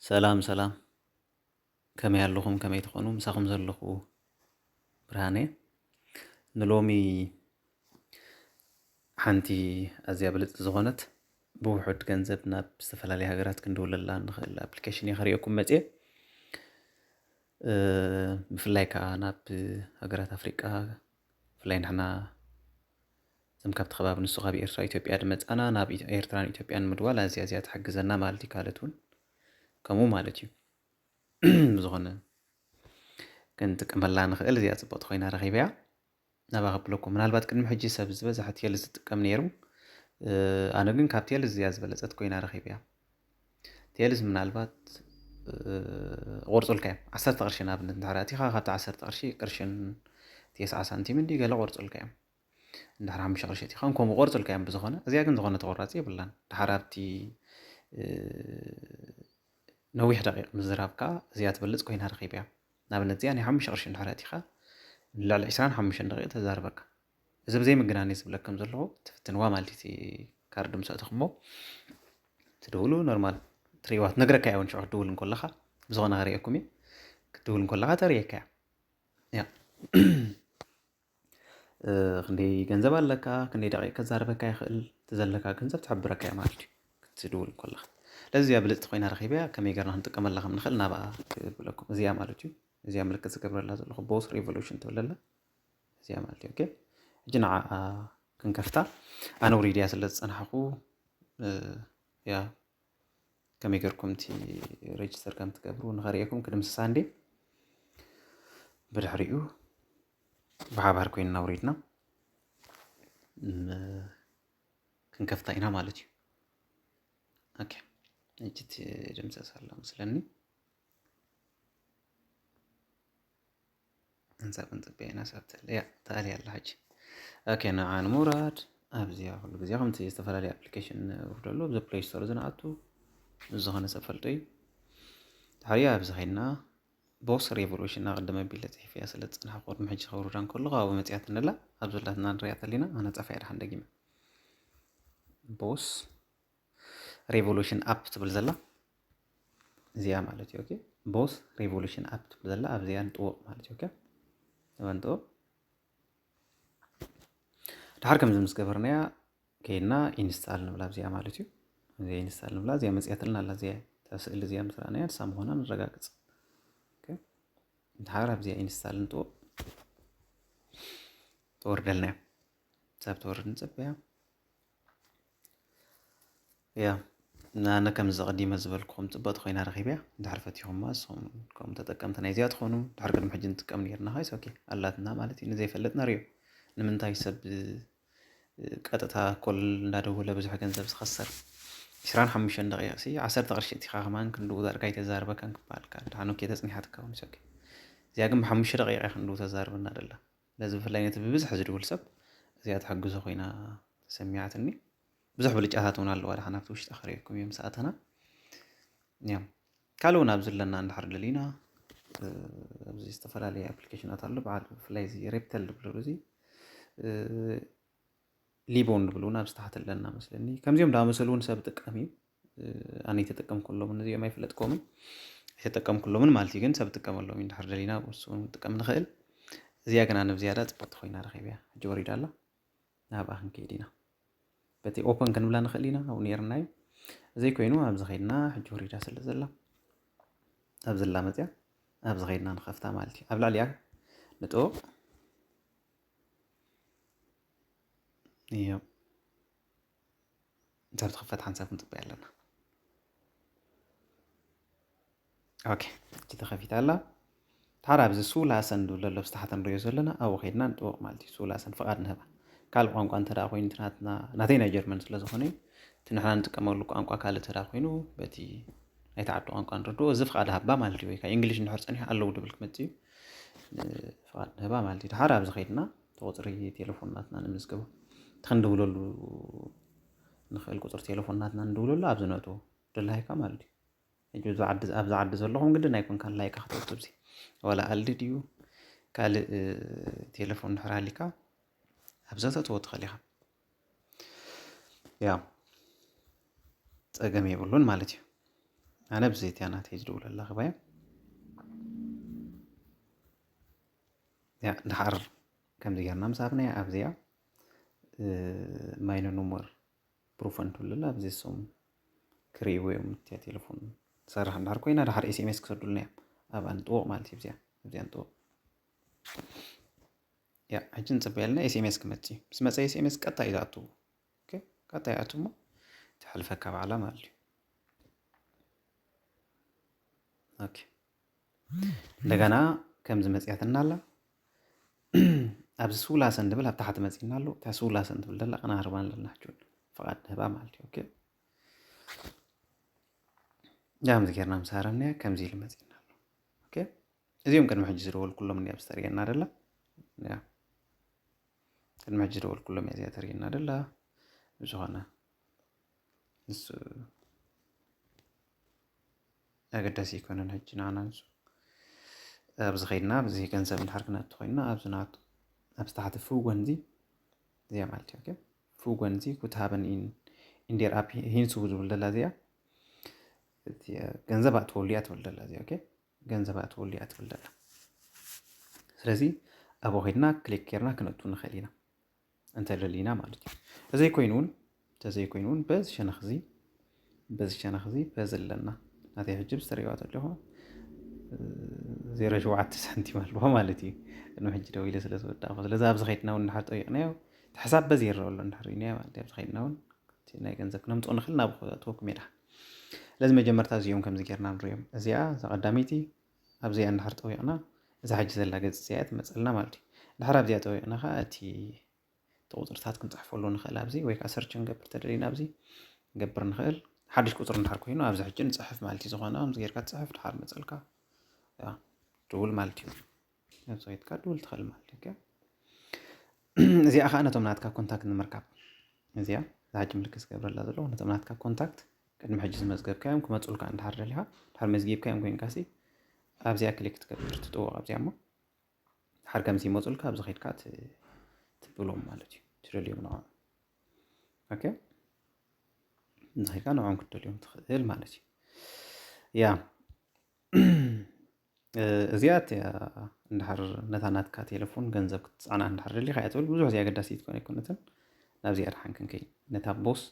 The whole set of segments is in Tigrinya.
ሰላም ሰላም፣ ከመይ ኣለኹም? ከመይ ትኾኑ? ምሳኹም ዘለኹ ብርሃነ። ንሎሚ ሓንቲ ኣዝያ ብልጽቲ ዝኾነት ብውሑድ ገንዘብ ናብ ዝተፈላለያ ሃገራት ክንድውለላ ንኽእል ኣፕሊኬሽን እየ ከርእየኩም መጽየ። ብፍላይ ከዓ ናብ ሃገራት ኣፍሪቃ፣ ብፍላይ ንሕና እዞም ካብቲ ከባቢ ንሱ ካብ ኤርትራ ኢትዮጵያ ድመጻና ናብ ኤርትራን ኢትዮጵያን ምድዋል ኣዝያ እዚኣ ትሕግዘና ማለት እዩ። ካልኦት እውን ከምኡ ማለት እዩ። ብዝኾነ ክንጥቀመላ ንኽእል እዚኣ ጽብቕቲ ኮይና ረኺበያ። ናባ ከብለኩም፣ ምናልባት ቅድሚ ሕጂ ሰብ ዝበዝሐ ቴልስ ዝጥቀም ነይሩ። ኣነ ግን ካብ ቴልስ እዚኣ ዝበለጸት ኮይና ረኺበያ። ቴልስ ምናልባት ቁርጹልካ እዮም። ዓሰርተ ቅርሺ ንኣብነት እንድሕር ኣቲኻ፣ ካብቲ ዓሰርተ ቅርሺ ቅርሽን ተስዓ ሳንቲም እንዲ ገለ ቁርጹልካ እዮም። እንድሕር ሓሙሽተ ቅርሺ ኣቲኻ ከምኡ ቁርጹልካ እዮም። ብዝኾነ እዚኣ ግን ዝኾነ ተቆራጺ የብላን። ድሓር ኣብቲ ነዊሕ ደቂቕ ምዝራብ ከዓ እዚኣ ትበልጽ ኮይና ረኺበያ። ንኣብነት እዚኣ ናይ ሓሙሽተ ቅርሺ እንድሕር ኣቲኻ ልዕሊ ዕስራን ሓሙሽተን ደቂቕ ተዛርበካ። እዚ ብዘይ ምግናን ዝብለኩም ዘለኹ ትፍትንዋ ማለት እዩ። ካርድ ምስ ኣተኹሞ ትድውሉ ኖርማል ትሪእዋ ትነግረካ እያ እውን ሽዑ ክትድውል እንከለኻ ብዝኾነ ከርእየኩም እየ። ክትድውል እንከለኻ ተርእየካ እያ። ያ ክንደይ ገንዘብ ኣለካ፣ ክንደይ ደቂቕ ከዛርበካ ይኽእል፣ እቲ ዘለካ ገንዘብ ትሕብረካ እያ ማለት እዩ ክትድውል እንከለኻ። ለዚ እዚኣ ብልፅቲ ኮይና ረኺበያ ከመይ ገርና ክንጥቀመላ ከም ንኽእል ናብኣ ክብለኩም እዚኣ ማለት እዩ። እዚኣ ምልክት ዝገብረላ ዘለኹ ቦስ ሪቮሉሽን ትብለላ እዚኣ ማለት እዩ። ኦኬ፣ ሕጂ ንዓኣ ክንከፍታ ኣነ ውሪድያ ስለ ዝፀናሕኹ ያ ከመይ ገርኩም እቲ ሬጅስተር ከም ትገብሩ ንኸርእየኩም ክድምስሳ እንዴ። ብድሕሪኡ ብሓባር ኮይንና ውሪድና ክንከፍታ ኢና ማለት እዩ። ኦኬ፣ እጅት ድምሰስ ኣሎ ምስለኒ። እንሳብ እንጽበ ኢና ሳብ ተልያ ተኣልያ ኣላ ሕጂ። ኦኬ፣ ንዓ ንምውራድ ኣብዚኣ ኩሉ ግዜ ከምቲ ዝተፈላለዩ ኣፕሊኬሽን ውርደሉ ኣብዚ ፕሌይ ስቶር ዝንኣቱ ምስ ዝኾነ ሰብ ፈልጦ እዩ። ድሕሪኡ ኣብዚ ኸይድና ቦስ ሬቮሉሽን ኣቐደመ ቢለ ጽሒፈያ ስለ ዝጸናሕኩ ቅድሚ ሕጂ ከውርዳ እንከለኹ ኣብኡ መጺኣትኒ ኣላ። ኣብ ዘላትና ንሪኣ ተሊና ኣነ ጸፋያ ድሓን ደጊመ ቦስ ሬቮሉሽን ኣፕ ትብል ዘላ እዚኣ ማለት እዩ። ኦኬ፣ ቦስ ሬቮሉሽን ኣፕ ትብል ዘላ ኣብዚኣ ንጥወቕ ማለት እዩ። ኦኬ፣ ንጥወቕ። ድሓር ከምዚ ምስ ገበርናያ ከይድና ኢንስታል ንብላ ኣብዚኣ ማለት እዩ። እዚኣ ኢንስታል ንብላ እዚኣ መፅያትልና ኣላ። እዚኣ እታ ስእሊ እዚኣ ምስ ረኣናያ ንሳ ምዃና ንረጋግፅ። ድሓር ኣብዚኣ ኢንስታል ንጥወቕ። ተወርደልና እያ። ሳብ ተወርድ ንፅበያ። ያ፣ ኣነ ከምዚ ቀዲመ ዝበልኩኹም ጽብቕቲ ኮይና ረኺበያ። እንድሕር ፈቲኹማ ንስኹም ከምኡ ተጠቀምቲ ናይዚኣ ትኾኑ፣ ድሕር ቅድሚ ሕጂ ንጥቀም ነይርና፣ ኸይስ ኦኬ ኣላትና ማለት እዩ። ንዘይፈልጥ ነርእዮ። ንምንታይ ሰብ ቀጥታ ኮል እንዳደወለ ብዙሕ ገንዘብ ዝኸሰር? ዕስራን ሓሙሽተን ደቂቕ ሲ ዓሰርተ ቅርሺ እቲኻ ከማን ክንድኡ ዳርጋ ኣይተዛርበካን ክበሃልካ። ደሓን ኦኬ ተጽኒሓትካ እውን ኦኬ። እዚኣ ግን ብሓሙሽተ ደቂቕ እያ ክንድኡ ተዛርበና ደላ። ነዚ ብፍላይ ነቲ ብብዝሒ ዝድውል ሰብ እዚኣ ትሕግዞ ኮይና ተሰሚዓትኒ። ብዙሕ ብልጫታት እውን ኣለዋ። ደሓን ኣብቲ ውሽጢ ከርእየኩም እዮም ሰኣተና። ያው ካልእ እውን ኣብዚ ኣለና እንድሕር ደሊና፣ እ፣ ኣብዚ ዝተፈላለየ ኣፕሊኬሽናት ኣሎ። በዓል ብፍላይ እዚ ሬፕተል ዝብሉ እዚ፣ እ፣ ሊቦን ዝብሉ እውን ኣብዚ ታሕቲ ኣለና መስለኒ። ከምዚኦም ዳመሰሉ እውን ሰብ ጥቀም እዩ። እ፣ ኣነ ኣይተጠቀምኩሎምን፣ እዚኦም ኣይፈለጥኮምን። ኣይተጠቀምኩሎምን ማለት እዩ፣ ግን ሰብ ጥቀመሎም እዩ። እንድሕር ደሊና ብሱ እውን ጥቀም ንኽእል። እዚኣ ግን ኣነ ብዝያዳ ጽብቕቲ ኮይና ረኺበያ። ሕጂ ወሪዳ ኣላ። ናብኣ ክንከይድ ኢና። በቲ ኦፐን ክንብላ ንኽእል ኢና፣ ኣብኡ ነይርና እዩ። ዘይኮይኑ ኣብዚ ኸይድና ሕጂ ወሪዳ ስለ ዘላ፣ ኣብ ዘላ መፅያ ኣብዚ ኸይድና ንኸፍታ ማለት እዩ። ኣብ ላዕሊኣ ንጥወቕ። እዮ። እንተ ትኽፈት ሓንሳብ ክንጽበያ ኣለና። ኦኬ፣ እቺ ተኸፊታ ኣላ። ታራ ኣብዚ ሱላሰን ዝብል ዘሎ ብስታሓት ንሪኦ ዘለና ኣብኡ ኸይድና ንጥወቕ ማለት እዩ። ሱላሰን ፍቓድ ንህባ። ካልእ ቋንቋ እንተ ደኣ ኮይኑ እቲ ናትና፣ ናተይ ናይ ጀርመን ስለ ዝኾነ እዩ። እቲ ንሕና ንጥቀመሉ ቋንቋ ካልእ እንተ ደኣ ኮይኑ በቲ ናይቲ ዓዲ ቋንቋ ንርድኦ። እዚ ፍቓድ ሃባ ማለት እዩ። ወይ ከዓ እንግሊሽ እንድሕር ጸኒሑ ኣለዉ ድብል ክመጽእ እዩ። ን-፣ ፍቓድ ንህባ ማለት እዩ። ድሓር ኣብዚ ኸይድና እቲ ቁጽሪ ቴሌፎን ናትና ንምዝግቦ። እቲ ክንድውለሉ ንኽእል ቁጽሪ ቴሌፎን ናትና ንድውለሉ ኣብዚ ነእትዎ። ደላይካ ማለት እዩ። ሕጂ ኣብዚ ዓዲ፣ ኣብዚ ዓዲ ዘለኹም ግድን ኣይኮንካን ላይካ ክተእቱ ኣብዚ። ዋላ ኣልዲ ድዩ ካልእ፣ እ፣ ቴሌፎን እንድሕር ሃሊካ ኣብዛ ተእትዎ ትኽእል ኢኻ። ያው ጸገም የብሉን ማለት እዩ። ኣነ ብዘይትያ ናተይ ዝድውለላ ክባየ። ያ ድሓር ከምዚ ጌርና ምስ ኣብናያ ኣብዚኣ ማይነ ኖመር ፕሩፈን ትብልላ ኣብዚ ሶም ክርእይዎ እዮም። እቲያ ቴሌፎን ትሰርሕ እንድሕር ኮይና ድሓር ኤስኤምኤስ ክሰዱልና እዮም። ኣብኣ ንጥውቕ ማለት እዩ። እዚኣ ኣብዚኣ ንጥውቕ። ያ ሕጂ ንፅበ ያልና ኤስኤምኤስ ክመፅእ እዩ። ምስ መፀ ኤስኤምኤስ ቀጣይ እዩ ዝኣትዎ። ቀጣይ ኣቱ እሞ ትሕልፈካ ባዕላ ማለት እዩ። እንደገና ከምዚ መፅያትና ኣላ። ኣብዚ ስውላሰን ድብል ኣብ ታሕቲ መፂና ኣሎ። እታ ስውላሰን ትብል ደላ ቀናርባ ኣለና ሕጂ ፍቓድ ንህባ ማለት እዩ። ከምዚ ጌርና ምሳረናያ ከምዚ ኢሉ መፂና ኣሎ። እዚኦም ቅድሚ ሕጂ ዝደወልኩሎም እኒኣ ብዝተርእየና ደላ ቅድሚ ሕጂ ዝደወልኩሎም እያ እዚኣ ተርእየና ደላ። ብዝኾነ ንሱ ኣገዳሲ ኣይኮነን። ሕጂ ንዓና ንሱ ኣብዚ ኸይድና ኣብዚ ገንዘብ እንድሕር ክነእቱ ኮይንና ኣብዚ ናቱ ኣብዚ ታሕቲ ፍው ጎንዚ እዚኣ ማለት እዩ። ፍው ጎንዚ ኩት ሃበን ኢን ኢንዴር ኣፕ ሂንሱ ዝብል ደላ እዚኣ ገንዘብ ኣእትወሉ እያ ትብል ደላ እዚኣ ገንዘብ ኣእትወሉ እያ ትብል ደላ። ስለዚ ኣብኡ ኸይድና ክሊክ ጌርና ክነእቱ ንኽእል ኢና እንተደሊና ማለት እዩ። ተዘይኮይኑ እውን ተዘይኮይኑ እውን በዚ ሸነኽ እዚ በዚ ሸነኽ እዚ በዚ ኣለና ናተይ ሕጂ ብዝተርእይዋ ተለኹ ዜሮ ሸውዓተ ሳንቲም ኣለዎ ማለት እዩ። ቅድሚ ሕጂ ደው ኢለ ስለ ዝወዳእኹ ስለዚ ኣብዚ ኸይድና እውን እንድሕር ጠይቕናዮ እቲ ሕሳብ በዚ ይረአ ኣሎ እንድሕር ኢናዮ ማለት ኣብዚ ኸይድና እውን ናይ ገንዘብ ክነምፅኦ ንኽእል ናብ ተወኩም ሜዳ ስለዚ መጀመርታ እዚኦም ከምዚ ጌርና ንሪኦም እዚኣ እዛ ቀዳመይቲ ኣብዚኣ እንድሕር ጠዊቕና እዛ ሕጂ ዘላ ገፅ እዚኣ ትመፀልና ማለት እዩ። ድሕር ኣብዚኣ ጠዊቕና ከዓ እቲ ቁፅርታት ክንፅሕፈሉ ንኽእል ኣብዚ ወይ ከዓ ሰርች ንገብር ተደሊና ኣብዚ ንገብር ንኽእል ሓድሽ ቁፅሪ እንድሕር ኮይኑ ኣብዚ ሕጂ ንፅሕፍ ማለት እዩ። ዝኾነ ከምዚ ጌርካ ትፅሕፍ ድሓር መፀልካ ድውል ማለት እዩ። ኣብፀወትካ ድውል ትኽእል ማለት እዩ። እዚኣ ከዓ ነቶም ናትካ ኮንታክት ንምርካብ እዚኣ ዝሓጂ ምልክት ዝገብረላ ዘለኹ ነቶም ናትካ ኮንታክት ቅድሚ ሕጂ ዝመዝገብካዮም ክመፁልካ እንድሓር ደሊኻ ድሓር መዝጊብካዮም ኮይንካሲ ኣብዚኣ ክሊክ ትገብር ትጥወቕ ኣብዚኣ እሞ ድሓር ከምዚ ይመፁልካ ኣብዚ ኸይድካ ትብሎም ማለት እዩ። ትደልዮም ንዖም ኦኬ እዚ ኸይድካ ንዖም ክትደልዮም ትኽእል ማለት እዩ። ያ እዚኣ እያ እንድሕር ነታ ናትካ ቴሌፎን ገንዘብ ክትፃዕና እንድሕር ደሊኻ እያ ትብል ብዙሕ እዚኣ ኣገዳሲት ኮነ ኣይኮነትን። ናብዚኣ ድሓን ክንከይ ነታ ቦስ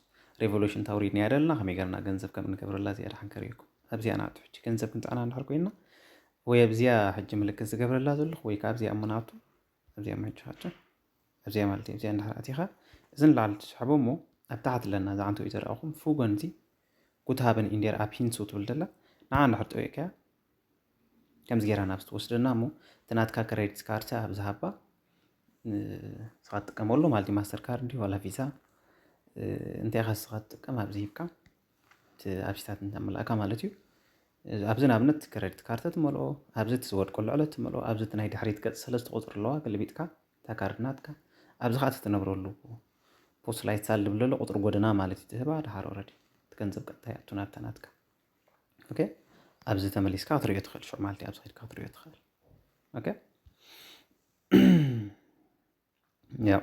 ሬቮሉሽን ታውሪድናያ ደለና ከመይ ገርና ገንዘብ ከም እንገብረላ እዚኣ ድሓን ከርእየኩም ኣብዚኣ ናቱ ሕጂ ገንዘብ ክንፃዕና እንድሕር ኮይና ወይ ኣብዚኣ ሕጂ ምልክት ዝገብረላ ዘለኹ ወይ ከዓ ኣብዚኣ እሞ ናቱ ኣብዚኣ እሞ ሕጂ ካቸው ኣብዚኣ ማለት እዩ ኣብዚኣ እንድሕር ኣቲኻ እዚ ንላዕሊ ትስሕቦ እሞ ኣብ ታሕቲ ኣለና እዛ ዓንተው እዩ ዘርኣኹም ፉጎን እዚ ጉት ሃበን ኢንዴር ኣብ ሂንሱ ትብል ደላ ንዓ እንድሕር ጠዊቕካያ ከምዚ ጌራ ናብ ትወስደና እሞ እቲ ናትካ ክሬዲት ካርድ ኣብ ዝሃባ ንስኻ ትጥቀመሉ ማለት እዩ ማስተር ካርድ ዋላ ቪዛ እንታይ ኢኻ ንስኻ ትጥቀም ኣብዚ ሂብካ ኣብሲታት እንተመላእካ ማለት እዩ ኣብዚ ንኣብነት ክሬዲት ካርድ ትመልኦ ኣብዚ እቲ ዝወድቀሉ ዕለት ትመልኦ ኣብዚ እቲ ናይ ድሕሪት ገፅ ሰለስተ ቁፅሪ ኣለዋ ግልቢጥካ እታ ካርድ ናትካ ኣብዚ ከዓ ትነብረሉ ፖስት ላይት ሳል ዝብል ዘሎ ቁፅሪ ጎደና ማለት እዩ ትህባ ድሓር ኦረዲ እቲ ገንዘብ ቀጥታ ይኣቱ ናብታ ናትካ ኦኬ ኣብዚ ተመሊስካ ክትሪኦ ትኽእል ሽዑ ማለት ኣብዚ ከድካ ክትሪኦ ትኽእል ኦኬ ያ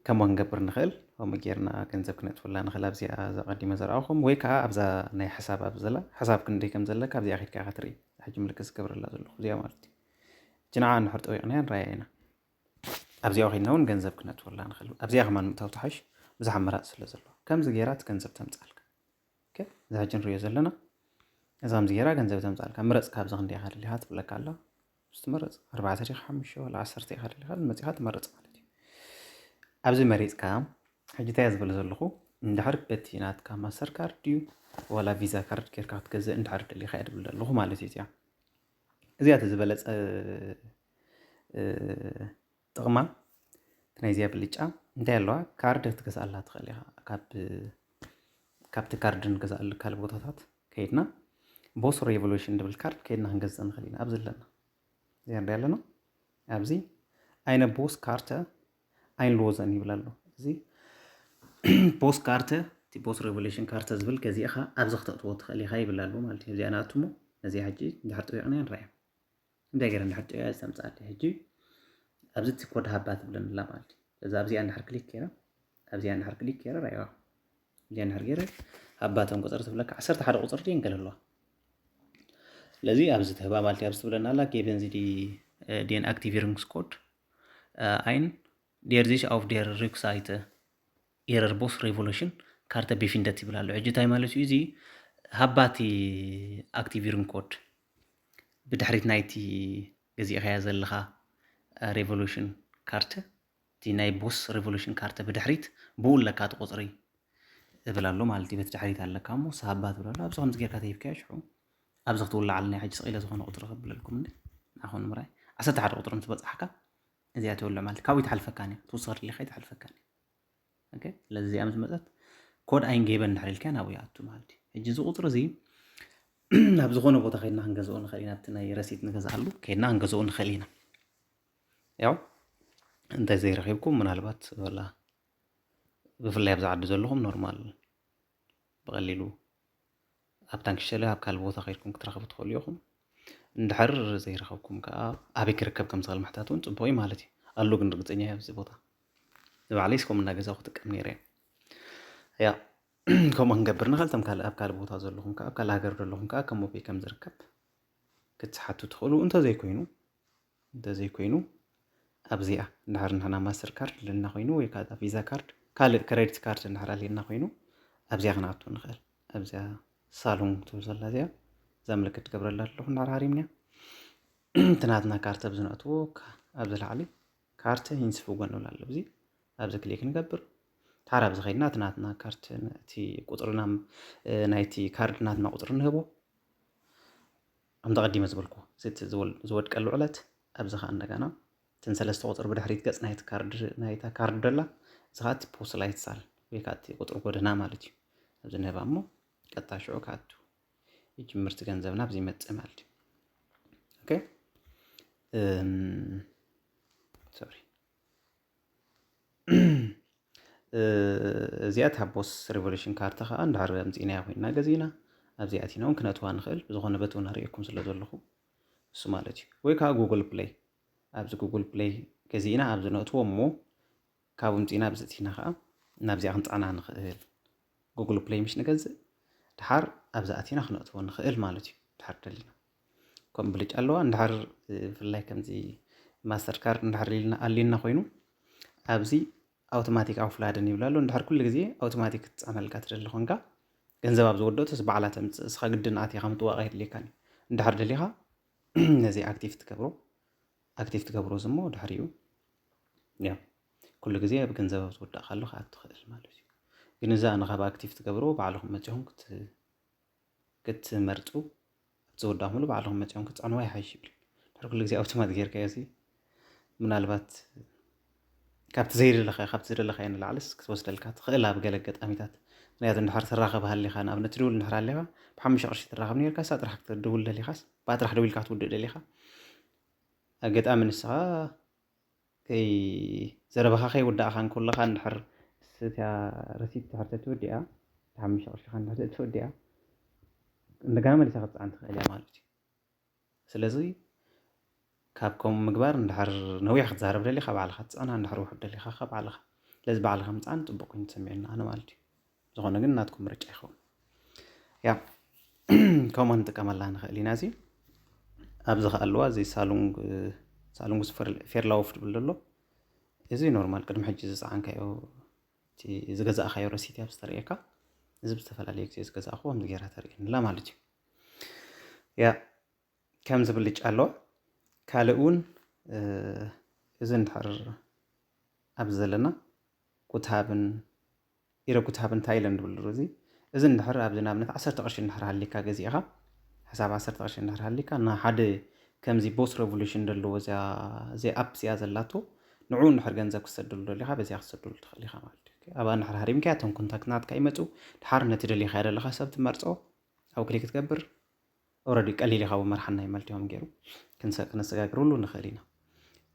ከምኡ ክንገብር ንኽእል ከምኡ ጌርና ገንዘብ ክነጥፍላ ንኽእል ኣብዚኣ ዘቐዲመ ዘርኣኹም ወይ ከዓ ኣብዛ ናይ ሕሳብ ኣብ ዘላ ሕሳብ ክንደይ ከም ዘለካ ኣብዚኣ ኬድካ ክትርኢ ሕጂ ምልክት ዝገብረላ ዘለኹ እዚኣ ማለት እዩ ጅንዓ እንድሕር ጠዊቕናያ ንራያ ኢና ኣብዚኣ ኮይንና እውን ገንዘብ ክነጥወላ ንኽእል ኣብዚኣ ከማን ምእታው ተሓሽ ብዙሕ ኣመራፂ ስለ ዘሎ ከምዚ ገይራ እቲ ገንዘብ ተምፃልካ እዚ ሕጂ ንሪኦ ዘለና እዛ ከምዚ ገይራ ገንዘብ ተምፃልካ ምረፅ ካብዚ ክንደይ ኢኻ ደሊኻ ትብለካ ኣላ ትመረፅ ኣርባዕተ ዲኻ ሓሙሽተ ወላ ዓሰርተ ኢኻ ደሊኻ መፂኻ ትመርፅ ማለት እዩ ኣብዚ መሪፅካ ሕጂ እንታይ ዝብል ዘለኹ እንድሕር በቲ ናትካ ማስተር ካርድ ድዩ ዋላ ቪዛ ካርድ ጌርካ ክትገዝእ እንድሕር ደሊኻ እየ ዝብል ዘለኹ ማለት እዩ እዚኣ እዚኣ እቲ ዝበለፀ ጥቕማ እቲ ናይዚኣ ብልጫ እንታይ ኣለዋ ካርድ ክትገዝኣላ ትኽእል ኢኻ ካብ ካብቲ ካርድ ንገዝኣሉ ካልእ ቦታታት ከይድና ቦስ ሬቮሉሽን ዝብል ካርድ ከይድና ክንገዝእ ንኽእል ኢና ኣብዚ ኣለና እዚኣ ንሪኣ ኣለና ኣብዚ ኣይነ ቦስ ካርተ ኣይንልወዘን ይብል ኣሎ እዚ ቦስ ካርተ እቲ ቦስ ሬቮሉሽን ካርተ ዝብል ገዚእኻ ኣብዚ ክተእትዎ ትኽእል ኢኻ ይብል ኣሎ ማለት እዩ እዚኣ ንኣቱ እሞ ነዚኣ ሕጂ እንድሕር ጥዊቕና ንረኣያ እንታይ ገይረ እንድሕር ጥያ ዝተምፅኣለ ሕጂ ኣብዚ እቲ ኮድ ሃባ ትብለንላ ማለት እዩ እዛ ኣብዚኣ እንድሕር ክሊክ ገይረ ኣብዚኣ እንድሕር ክሊክ ገይረ ራእዋ እዚኣ እንድሕር ገይረ ሃባተን ቁፅሪ ትብለካ ዓሰርተ ሓደ ቁፅሪ ድየን ገለ ኣለዋ። ስለዚ ኣብዚ ትህባ ማለት እዩ። ኣብዚ ትብለና ኣላ geben Sie die den Aktivierungscode ein, der sich auf der Rückseite Ihrer Boss Revolution Karte befindet ይብል ኣሎ። ሕጂ እንታይ ማለት እዩ እዚ? ሃባቲ Aktivierung code ብድሕሪት ናይቲ ገዚእካያ ዘለኻ Revolution ካርተ፣ እቲ ናይ ቦስ Revolution ካርተ ብድሕሪት ብኡ ኣለካ እቲ ቁፅሪ እብል ኣሎ ማለት እዩ። በቲ ድሕሪት ኣለካ እሞ ሰሃባ ትብል ኣሎ። ኣብዚ ከምዚ ጌርካ ተሂብካዮ ሽዑ ኣብዚ ክትውልዓልና ሕጂ ስቕ ኢለ ዝኾነ ቁፅሪ ከብለልኩም እንዲ ንዓኹም ንምርኣይ ዓሰርተ ሓደ ቁፅሪ ምስ በፃሕካ እዚኣ ትውልዕ ማለት እዩ። ካብኡ ይትሓልፈካን እያ ትውስኸ ደሊኻ ይትሓልፈካን እያ። ኦኬ፣ ስለዚ እዚኣ ምስ መፀት ኮድ ኣይንገይበን እንድሕር ኢልካ ናብኡ ይኣቱ ማለት እዩ። ሕጂ እዚ ቁፅሪ እዚ ናብ ዝኾነ ቦታ ከይድና ክንገዝኦ ንኽእል ኢና። ኣብቲ ናይ ረሲት ንገዝኣሉ ከይድና ክንገዝኦ ንኽእል ኢና። ያው እንተ ዘይረኺብኩም ምናልባት ወላ ብፍላይ ኣብዚ ዓዲ ዘለኹም ኖርማል ብቐሊሉ ኣብ ታንክሸለ ኣብ ካልእ ቦታ ከይድኩም ክትረኽቡ ትኽእሉ ኢኹም። እንድሕር ዘይረኸብኩም ከዓ ኣበይ ክርከብ ከም ዝኽእል ምሕታት እውን ፅቡቕ እዩ ማለት እዩ። ኣሉ ግን ርግፀኛ እየ ኣብዚ ቦታ ንባዕለይ እስከም እናገዛው ክጥቀም ነይረ እየ። ያ ከምኡ ክንገብር ንኽእል። እቶም ካልእ ኣብ ካልእ ቦታ ዘለኹም ከዓ ኣብ ካልእ ሃገር ዘለኹም ከዓ ከም ኣበይ ከም ዝርከብ ክትሓቱ ትኽእሉ። እንተዘይኮይኑ እንተዘይኮይኑ ኣብዚኣ እንድሕር ንሕና ማስተር ካርድ ኣለና ኮይኑ ወይ ከዓ ቪዛ ካርድ ካልእ ክሬዲት ካርድ እንድሕር ኣለና ኮይኑ ኣብዚኣ ክንኣቱ ንኽእል። ኣብዚኣ ሳሎን ትብል ዘላ እዚኣ እዛ ምልክት ትገብረላ ኣለኹ እንድሕር ሃሪምንያ እቲ ናትና ካርድ ኣብዚ ነእትዎ ኣብዚ ላዕሊ ካርድ ይንስፍጎ ንብል ኣሎ። እዚ ኣብዚ ክሊክ ንገብር ታራ ኣብዚ ከይድና እቲ ናትና ካርድ እቲ ቁፅርና ናይቲ ካርድ ናትና ቁፅሪ ንህቦ ከምቲ ቀዲመ ዝበልኩ እቲ ዝወድቀሉ ዕለት ኣብዚ ከዓ እንደገና እተን ሰለስተ ቁፅሪ ብድሕሪት ገፅ ናይቲ ካርድ ናይታ ካርድ ደላ እዚ ከዓ እቲ ፖስት ላይት ሳል ወይ ከዓ እቲ ቁፅሪ ጎደና ማለት እዩ። ኣብዚ ንህባ እሞ ቀጥታ ሽዑ ክኣቱ ይጅምር እቲ ገንዘብና ኣብዚ ይመፅእ ማለት እዩ። ኦኬ ሶሪ እዚኣ እታ ቦስ ሬቮሉሽን ካርታ ከዓ እንድሕር ኣምፂእናያ ኮይንና ገዚእና ኣብዚ ኣቲና እውን ክነእትዋ ንኽእል። ብዝኾነ በቲ እውን ኣርእየኩም ስለ ዘለኹ እሱ ማለት እዩ። ወይ ከዓ ጉግል ፕሌይ ኣብዚ ጉግል ፕሌይ ገዚእና ኣብዚ ነእትዎ እሞ ካብኡ ምፂና ኣብዚ እቲና ከዓ ናብዚኣ ክንፃዕና ንኽእል። ጉግል ፕሌይ ምሽ ንገዝእ ድሓር ኣብዚ ኣቲና ክነእትዎ ንኽእል ማለት እዩ። ድሓር ደሊና ከም ብልጫ ኣለዋ እንድሓር ብፍላይ ከምዚ ማስተር ካርድ እንድሕር ሊልና ኣሊና ኮይኑ ኣብዚ ኣውቶማቲክ ኣውፍላደን ይብል ኣሎ። እንድሕር ኩሉ ግዜ ኣውቶማቲክ ክትፃዕነልካ ትደሊ ኮንካ ገንዘብ ኣብ ዝወደኦ ተስ ባዕላ ተምፅእ እስኻ ግድን ኣቲኻ ምጥዋቕ ኣይድልየካን እዩ። እንድሕር ደሊኻ ነዚ ኣክቲቭ ትገብሮ ኣክቲቭ ትገብሮ እዚ እሞ ድሕሪኡ ያ ኩሉ ግዜ ኣብ ገንዘብ ኣብ ዝወዳእካሉ ክኣቱ ትኽእል ማለት እዩ። ግን እዛ ኣነ ካብ ኣክቲቭ ትገብርዎ ባዕልኹም መፂኹም ክትመርፁ ኣብ ዝወዳእኩምሉ ባዕልኹም መፂኹም ክትፀዕንዋ ይሓይሽ ይብል። ድሕሪ ኩሉ ግዜ ኣውቶማት ጌርካዮ እዚ ምናልባት ካብቲ ዘይደለኻዮ ካብቲ ዝደለኻዮ ንላዕልስ ክትወስደልካ ትኽእል ኣብ ገለ ኣጋጣሚታት። ምክንያቱ እንድሕር ትራኸብ ሃሊኻ ንኣብነት ትድውል እንድሕር ሃሊኻ ብሓሙሽተ ቅርሺ ትራኸብ ነርካ እሳ ጥራሕ ክትድውል ደሊኻስ ብኣ ጥራሕ ደዊልካ ክትውድእ ደሊኻ ኣጋጣሚ ንስኻ ከይ ዘረባኻ ከይወዳእኻ እንከለኻ እንድሕር እቲያ ረሲት ድሕር ተትወዲኣ ሓሙሽተ ቅርሽኻ እንድሕር ተትወዲኣ እንደገና መሊሳ ክትፅዓን ትኽእል እያ ማለት እዩ። ስለዚ ካብ ከምኡ ምግባር እንድሕር ነዊሕ ክትዛረብ ደሊኻ ባዕልኻ ትፅዕና እንድሕር ውሑድ ደሊኻ ኻ ባዕልኻ ስለዚ ባዕልኻ ምፅዓን ፅቡቅ ኮይኑ ተሰሚዑና ኣነ ማለት እዩ። ዝኾነ ግን ናትኩም ምርጫ ይኸውን። ያ ከምኡ ንጥቀመላ ንኽእል ኢና። እዚ ኣብዚ ከኣልዋ እዚ ሳሉንግ ሳሉንግ ፌርላውፍ ትብል ዘሎ እዚ ኖርማል ቅድሚ ሕጂ ዝፀዓንካዮ ዝገዛእካዮ ረሲት ኣብ ዝተርእየካ እዚ ብዝተፈላለየ ግዜ ዝገዛእኹ ከምዚ ገይራ ተርእየንላ ማለት እዩ። ያ ከም ዝብልጭ ኣሎ ካልእ እውን እዚ እንድሕር ኣብዚ ዘለና ጉትሃብን ኢረ ጉትሃብን ታይለንድ ብልሩ እዚ እዚ እንድሕር ኣብዚ ንኣብነት ዓሰርተ ቅርሺ እንድሕር ሃሊካ ገዚእኻ ሕሳብ ዓሰርተ ቅርሺ እንድሕር ሃሊካ ንሓደ ከምዚ ቦስ ሬቮሉሽን ዘለዎ እዚ ኣፕ እዚኣ ዘላቶ ንዑ እንድሕር ገንዘብ ክሰደሉ ደሊኻ በዚኣ ክሰደሉ ትኽእል ኢኻ ማለት እዩ። ኣብኣ እንድሕር ሃሪምካ እቶም ኮንታክት ናትካ ይመፁ ድሓር ነቲ ደሊኻዮ ዘለኻ ሰብ ትመርፆ ኣብ ክሊክ ትገብር ኦረዲ ቀሊል ኢኻ መርሓና ይመልቲሆም ገይሩ ክነሰጋግርሉ ንኽእል ኢና።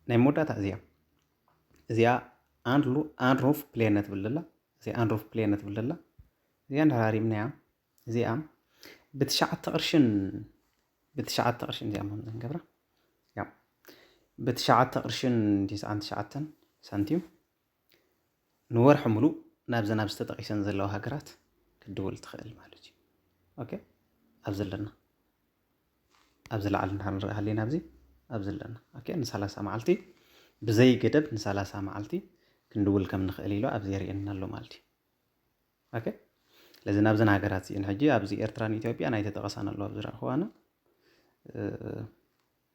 ናይ መወዳእታ እዚኣ እዚኣ ኣንድሩ ኣንድሮፍ ፕሌነ ትብል ዘላ እዚኣ ኣንድሮፍ ፕሌነ ትብል ዘላ እዚኣ እንድሕር ሃሪምናያ እዚኣ ብትሽዓተ ቅርሽን ብትሽዓተ ቅርሽን እዚኣ ምሆን ንገብራ ያ ብትሽዓተ ቅርሽን ትስዓን ትሽዓተን ሳንቲም ንወርሒ ሙሉእ ናብዘን ኣብ ዝተጠቂሰን ዘለዋ ሃገራት ክትድውል ትኽእል ማለት እዩ። ኦኬ፣ ኣብዚ ኣለና። ኣብዚ ላዕሊ እንድሕር ንርኢ ሃሊና፣ ኣብዚ ኣብዚ ኣለና። ኦኬ፣ ንሰላሳ መዓልቲ ብዘይ ገደብ ንሰላሳ መዓልቲ ክንድውል ከም ንኽእል ኢሉ ኣብዚ የርእየና ኣሎ ማለት እዩ። ኦኬ፣ ስለዚ ናብዘን ሃገራት እዚአን ሕጂ ኣብዚ ኤርትራን ኢትዮጵያ ናይ ተጠቐሳን ኣለዋ ኣብዚ ረእኽዋና።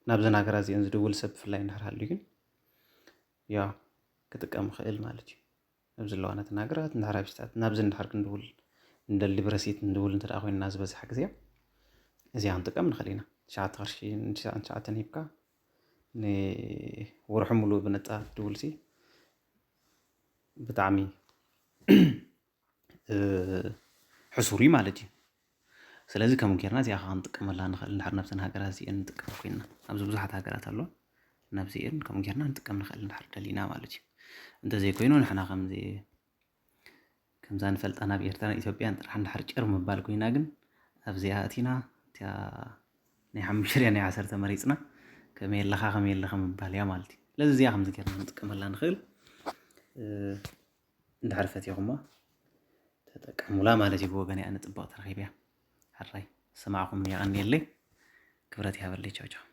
ናብዘን ሃገራት እዚአን ዝድውል ሰብ ብፍላይ እንድሕር ሃልዩ ግን ያ ክጥቀም ይኽእል ማለት እዩ። ኣብዚ ኣለዋ ነተን ሃገራት እንድሕር ኣብ ስታት ናብዚ እንድሕር ክንድውል እንደሊ ብረሲት ንድውል እንተ ደኣ ኮይንና ዝበዝሕ ግዜ እዚኣ ክንጥቀም ንኽእል ኢና። ትሽዓተ ቅርሺ ንትሽዓን ትሽዓተን ሂብካ ንወርሒ ሙሉእ ብነጻ ትድውል ሲ ብጣዕሚ ሕሱር እዩ ማለት እዩ። ስለዚ ከምኡ ጌርና እዚኣ ከዓ ክንጥቀመላ ንኽእል እንድሕር ናብዘን ሃገራት እዚአን ንጥቀም ኮይንና ኣብዚ ብዙሓት ሃገራት ኣለዋ ናብዚአን ከምኡ ጌርና ንጥቀም ንኽእል እንድሕር ደሊና ማለት እዩ። እንተዘይኮይኑ ንሕና ከምዚ ከምዛ ንፈልጣ ናብ ኤርትራን ኢትዮጵያን ጥራሕ እንድሕር ጭር ምባል ኮይና ግን ኣብዚኣ ኣቲና እቲኣ ናይ ሓሙሽተ ድያ ናይ ዓሰርተ መሪፅና ከመይ ኣለኻ ከመይ ኣለኻ ምባል እያ ማለት እዩ። ስለዚ እዚኣ ከምዚ ጌርና ክንጥቀመላ ንኽእል። እንድሕር ፈቲኹማ ተጠቀሙላ ማለት እዩ። ብወገን እያ ንፅብቕ ተረኺብ እያ። ሕራይ ሰማዕኹም የቐንየለይ። ክብረት ይሃበለይ። ቻው ቻው።